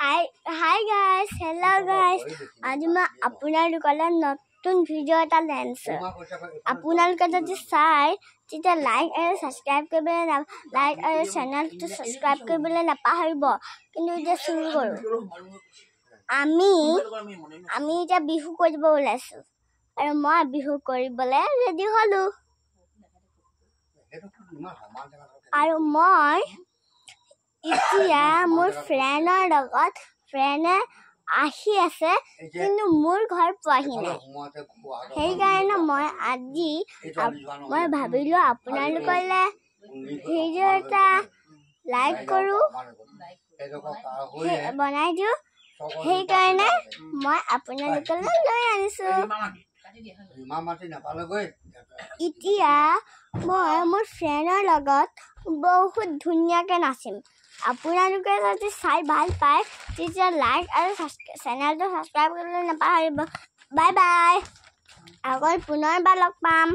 Hi hi guys, hello guys, আজি মই আপোনালোকলৈ নতুন ভিডিঅ' এটা লৈ আনিছোঁ। আপোনালোকে যদি চাই, তেতিয়া লাইক আৰু ছাবস্ক্ৰাইব কৰিবলৈ, লাইক আৰু চেনেলটো ছাবস্ক্ৰাইব কৰিবলৈ নাপাহৰিব। কিন্তু এতিয়া চুৰু কৰোঁ। আমি আমি এতিয়া বিহু কৰিব ওলাইছোঁ আৰু মই বিহু কৰিবলৈ ৰেডি হ'লোঁ আৰু মই এতিয়া মোৰ ফ্ৰেণ্ডৰ লগত, ফ্ৰেণ্ডে আহি আছে কিন্তু মোৰ ঘৰ পোৱাহি নাই। সেইকাৰণে মই আজি মই ভাবিলোঁ আপোনালোকলৈ ভিডিঅ' এটা লাইক কৰোঁ, বনাই দিওঁ। সেইকাৰণে মই আপোনালোকলৈ লৈ আনিছোঁ। এতিয়া মই মোৰ ফ্ৰেণ্ডৰ লগত বহুত ধুনীয়াকৈ নাচিম। আপোনালোকে যদি চাই ভাল পায়, তেতিয়া লাইক আৰু চেনেলটো ছাবস্ক্ৰাইব কৰিবলৈ নাপাহৰিব। বাই বাই, আকৌ পুনৰবাৰ লগ পাম।